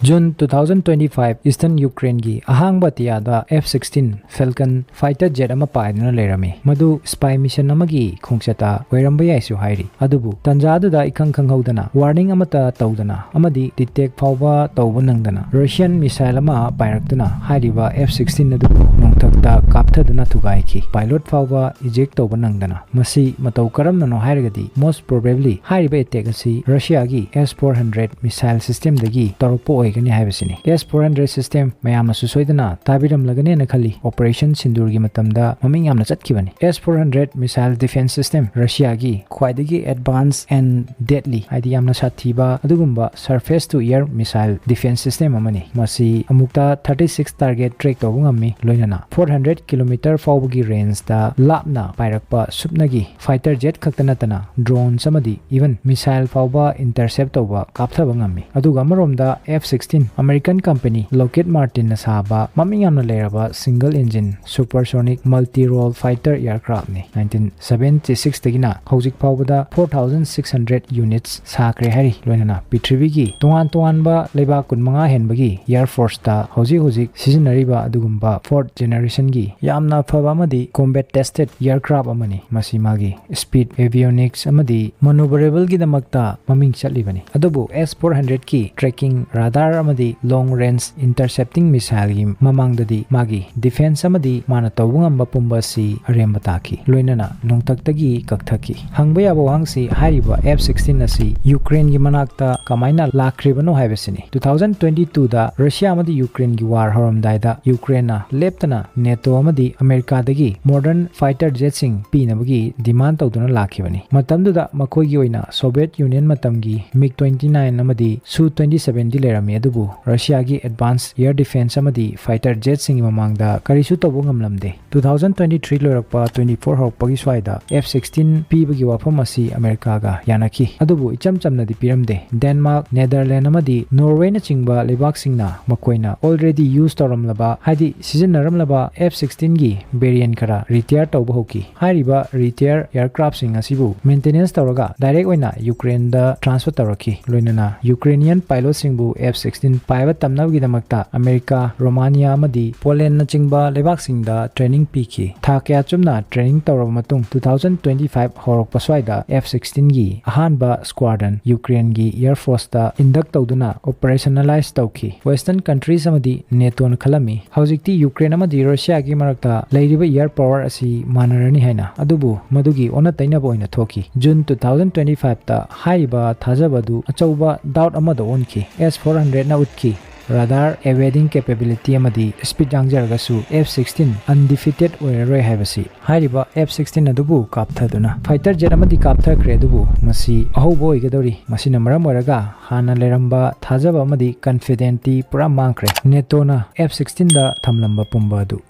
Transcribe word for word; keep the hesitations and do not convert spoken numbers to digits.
June two thousand twenty five, Eastern Ukraineꯒꯤ ꯑꯍꯥꯡꯕ ꯑꯇꯤꯌꯥꯗ F sixteen Falcon fighter jet ꯑꯃ ꯄꯥꯏꯗꯨꯅ ꯂꯩꯔꯝꯃꯤ꯫ ꯃꯗꯨ spy mission ꯑꯃꯒꯤ ꯈꯣꯡꯆꯠꯇ ꯑꯣꯏꯔꯝꯕ ꯌꯥꯏꯁꯨ ꯍꯥꯏꯔꯤ꯫ ꯑꯗꯨꯕꯨ ꯇꯟꯖꯥꯗꯨꯗ ꯏꯈꯪ ꯈꯪꯍꯧꯗꯅ, warning ꯑꯃꯠꯇ ꯇꯧꯗꯅ ꯑꯃꯗꯤ detect ꯐꯥꯎꯕ ꯇꯧꯕ ꯅꯪꯗꯅ Russian missile ꯑꯃ ꯄꯥꯏꯔꯛꯇꯨꯅ ꯍꯥꯏꯔꯤꯕ F sixteen ꯑꯗꯨꯕꯨ ꯅꯣꯡꯊꯛꯇ ꯀꯥꯞꯊꯗꯨꯅ ꯊꯨꯒꯥꯏꯈꯤ꯫ Pilot ꯐꯥꯎꯕ eject ꯇꯧꯕ ꯅꯪꯗꯅ꯫ ꯃꯁꯤ ꯃꯇꯧ ꯀꯔꯝꯅꯅꯣ ꯍꯥꯏꯔꯒꯗꯤ, most probably ꯍꯥꯏꯔꯤꯕ attack ꯑꯁꯤ Russiaꯒꯤ S four hundred missile systemꯗꯒꯤ ꯇꯧꯔꯛꯄ ꯑꯣꯏꯒꯅꯤ ꯍꯥꯏꯕꯁꯤꯅꯤ꯫ S four hundred system ꯃꯌꯥꯝꯅꯁꯨ ꯁꯣꯏꯗꯅ ꯇꯥꯕꯤꯔꯝꯂꯒꯅꯦꯅ ꯈꯜꯂꯤ꯫ Operation Sindoorꯒꯤ ꯃꯇꯝꯗ ꯃꯃꯤꯡ ꯌꯥꯝꯅ ꯆꯠꯈꯤꯕꯅꯤ꯫ S four hundred missile defense system Russiaꯒꯤ ꯈ꯭ꯋꯥꯏꯗꯒꯤ advanced and deadly, ꯍꯥꯏꯗꯤ ꯌꯥꯝꯅ ꯁꯥꯊꯤꯕ ꯑꯗꯨꯒꯨꯝꯕ surface to air missile defense system ꯑꯃꯅꯤ꯫ ꯃꯁꯤ ꯑꯃꯨꯛꯇ thirty six target track ꯇꯧꯕ ꯉꯝꯃꯤ, ꯂꯣꯏꯅꯅ four hundred kilometer ꯐꯥꯎꯕꯒꯤ rangeꯇ ꯂꯥꯞꯅ ꯄꯥꯏꯔꯛꯄ ꯁꯨꯞꯅꯒꯤ fighter jet ꯈꯛꯇ ꯅꯠꯇꯅ drones ꯑꯃꯗꯤ even missile ꯐꯥꯎꯕ intercept ꯇꯧꯕ, ꯀꯥꯞꯊꯕ ꯉꯝꯃꯤ꯫ ꯑꯗꯨꯒ ꯑꯃꯔꯣꯝꯗ F sixteen American company Lockheed Martinꯅ ꯁꯥꯕ ꯃꯃꯤꯡ ꯌꯥꯝꯅ ꯂꯩꯔꯕ single engine supersonic multi-role fighter aircraftꯅꯤ꯫ Nineteen seventy sixꯇꯒꯤꯅ ꯍꯧꯖꯤꯛ ꯐꯥꯎꯕꯗ four thousand six hundred units ꯁꯥꯈ꯭ꯔꯦ ꯍꯥꯏꯔꯤ꯫ ꯂꯣꯏꯅꯅ ꯄ꯭ꯔꯤꯊꯤꯕꯤꯒꯤ ꯇꯣꯉꯥꯟ ꯇꯣꯉꯥꯟꯕ ꯂꯩꯕꯥꯛ ꯀꯨꯟꯃꯉꯥ ꯍꯦꯟꯕꯒꯤ air forceꯇ ꯍꯧꯖꯤꯛ ꯍꯧꯖꯤꯛ ꯁꯤꯖꯤꯟꯅꯔꯤꯕ ꯑꯗꯨꯒꯨꯝꯕ fourth generationꯒꯤ ꯌꯥꯝꯅ ꯐꯕ ꯑꯃꯗꯤ combat tested aircraft ꯑꯃꯅꯤ꯫ ꯃꯁꯤ ꯃꯥꯒꯤ speed, avionics ꯑꯃꯗꯤ maneuverableꯒꯤꯗꯃꯛꯇ ꯃꯃꯤꯡ ꯆꯠꯂꯤꯕꯅꯤ꯫ ꯑꯗꯨꯕꯨ S four hundredꯀꯤ tracking radar ꯑꯃꯗꯤ long range intercepting missileꯒꯤ ꯃꯃꯥꯡꯗꯗꯤ ꯃꯥꯒꯤ defense ꯑꯃꯗꯤ ꯃꯥꯅ ꯇꯧꯕ ꯉꯝꯕ ꯄꯨꯝꯕ ꯑꯁꯤ ꯑꯔꯦꯝꯕ ꯇꯥꯈꯤ, ꯂꯣꯏꯅꯅ ꯅꯣꯡꯊꯛꯇꯒꯤ ꯀꯛꯊꯈꯤ꯫ ꯍꯪꯕ ꯌꯥꯕ ꯋꯥꯍꯪꯁꯤ, ꯍꯥꯏꯔꯤꯕ F sixteen ꯑꯁꯤ Ukraineꯒꯤ ꯃꯅꯥꯛꯇ ꯀꯃꯥꯏꯅ ꯂꯥꯛꯈ꯭ꯔꯤꯕꯅꯣ ꯍꯥꯏꯕꯁꯤꯅꯤ꯫ Two thousand twenty twoꯗ Russia ꯑꯃꯗꯤ Ukraineꯒꯤ war ꯍꯧꯔꯝꯗꯥꯏꯗ Ukraineꯅ ꯂꯦꯞꯇꯅ NATO ꯑꯃꯗꯤ Americaꯗꯒꯤ modern fighter jetꯁꯤꯡ ꯄꯤꯅꯕꯒꯤ demand ꯇꯧꯗꯨꯅ ꯂꯥꯛꯈꯤꯕꯅꯤ꯫ ꯃꯇꯝꯗꯨꯗ ꯃꯈꯣꯏꯒꯤ ꯑꯣꯏꯅ Soviet Union ꯃꯇꯝꯒꯤ MiG twenty nine ꯑꯃꯗꯤ Su twenty sevenꯗꯤ ꯂꯩꯔꯝꯃꯤ, ꯑꯗꯨꯕꯨ Russiaꯒꯤ advanced air defense ꯑꯃꯗꯤ fighter jetꯁꯤꯡꯒꯤ ꯃꯃꯥꯡꯗ ꯀꯔꯤꯁꯨ ꯇꯧꯕ ꯉꯝꯂꯝꯗꯦ꯫ Two thousand twenty three ꯂꯣꯏꯔꯛꯄ twenty four ꯍꯧꯔꯛꯄꯒꯤ ꯁ꯭ꯋꯥꯏꯗ F sixteen ꯄꯤꯕꯒꯤ ꯋꯥꯐꯝ ꯑꯁꯤ Americaꯒ ꯌꯥꯅꯈꯤ, ꯑꯗꯨꯕꯨ ꯏꯆꯝ ꯆꯝꯅꯗꯤ ꯄꯤꯔꯝꯗꯦ꯫ Denmark, Netherlands ꯑꯃꯗꯤ Norwayꯅꯆꯤꯡꯕ ꯂꯩꯕꯥꯛꯁꯤꯡꯅ ꯃꯈꯣꯏꯅ already use ꯇꯧꯔꯝꯂꯕ, ꯍꯥꯏꯗꯤ ꯁꯤꯖꯤꯟꯅꯔꯝꯂꯕ F sixteenꯒꯤ variant ꯈꯔ retire ꯇꯧꯕ ꯍꯧꯈꯤ꯫ ꯍꯥꯏꯔꯤꯕ retire aircraftꯁꯤꯡ ꯑꯁꯤꯕꯨ maintenance ꯇꯧꯔꯒ direct ꯑꯣꯏꯅ Ukraineꯗ transfer ꯇꯧꯔꯛꯈꯤ꯫ ꯂꯣꯏꯅꯅ Ukrainian pilotꯁꯤꯡꯕꯨ F ꯁꯤꯛꯁꯇꯤꯟ ꯄꯥꯏꯕ ꯇꯝꯅꯕꯒꯤꯗꯃꯛꯇ ꯑꯃꯦꯔꯤꯀꯥ, ꯔꯣꯃꯥꯅꯤꯌꯥ ꯑꯃꯗꯤ ꯄꯣꯂꯦꯟꯅꯆꯤꯡꯕ ꯂꯩꯕꯥꯛꯁꯤꯡꯗ training ꯄꯤꯈꯤ꯫ ꯊꯥ ꯀꯌꯥ ꯆꯨꯝꯅ training ꯇꯧꯔꯕ ꯃꯇꯨꯡ, two thousand twenty five ꯍꯧꯔꯛꯄ ꯁ꯭ꯋꯥꯏꯗ F sixteen ꯒꯤ ꯑꯍꯥꯟꯕ squadron ꯌꯨꯀ꯭ꯔꯦꯟꯒꯤ Air Force ꯇ induct ꯇꯧꯗꯨꯅ operationalize ꯇꯧꯈꯤ꯫ Western countries ꯑꯃꯗꯤ NATOꯅ ꯈꯜꯂꯝꯃꯤ, ꯍꯧꯖꯤꯛꯇꯤ ꯌꯨꯀ꯭ꯔꯦꯟ ꯑꯃꯗꯤ ꯔꯨꯁꯤꯌꯥꯒꯤ ꯃꯔꯛꯇ ꯂꯩꯔꯤꯕ air power ꯑꯁꯤ ꯃꯥꯟꯅꯔꯅꯤ ꯍꯥꯏꯅ꯫ ꯑꯗꯨꯕꯨ ꯃꯗꯨꯒꯤ ꯑꯣꯟꯅ ꯇꯩꯅꯕ ꯑꯣꯏꯅ ꯊꯣꯛꯈꯤ꯫ June two thousand twenty five ꯇ ꯍꯥꯏꯔꯤꯕ ꯊꯥꯖꯕ ꯑꯗꯨ ꯑꯆꯧꯕ doubt ꯑꯃꯗ ꯑꯣꯟꯈꯤ꯫ S four hundred ꯅ ꯎꯠꯈꯤ, radar evading capability ꯑꯃꯗꯤ speed ꯌꯥꯡꯖꯔꯒꯁꯨ F sixteen undefeated ꯑꯣꯏꯔꯔꯣꯏ ꯍꯥꯏꯕꯁꯤ꯫ ꯍꯥꯏꯔꯤꯕ F sixteen ꯑꯗꯨꯕꯨ ꯀꯥꯞꯊꯗꯨꯅ fighter jet ꯑꯃꯗꯤ ꯀꯥꯞꯊꯈ꯭ꯔꯦ, ꯑꯗꯨꯕꯨ ꯃꯁꯤ ꯑꯍꯧꯕ ꯑꯣꯏꯒꯗꯧꯔꯤ꯫ ꯃꯁꯤꯅ ꯃꯔꯝ ꯑꯣꯏꯔꯒ ꯍꯥꯟꯅ ꯂꯩꯔꯝꯕ ꯊꯥꯖꯕ ꯑꯃꯗꯤ confidence ꯇꯤ ꯄꯨꯔꯥ ꯃꯥꯡꯈ꯭ꯔꯦ꯫ NATOꯅ F sixteen ꯗ ꯊꯝꯂꯝꯕ ꯄꯨꯝꯕ ꯑꯗꯨ꯫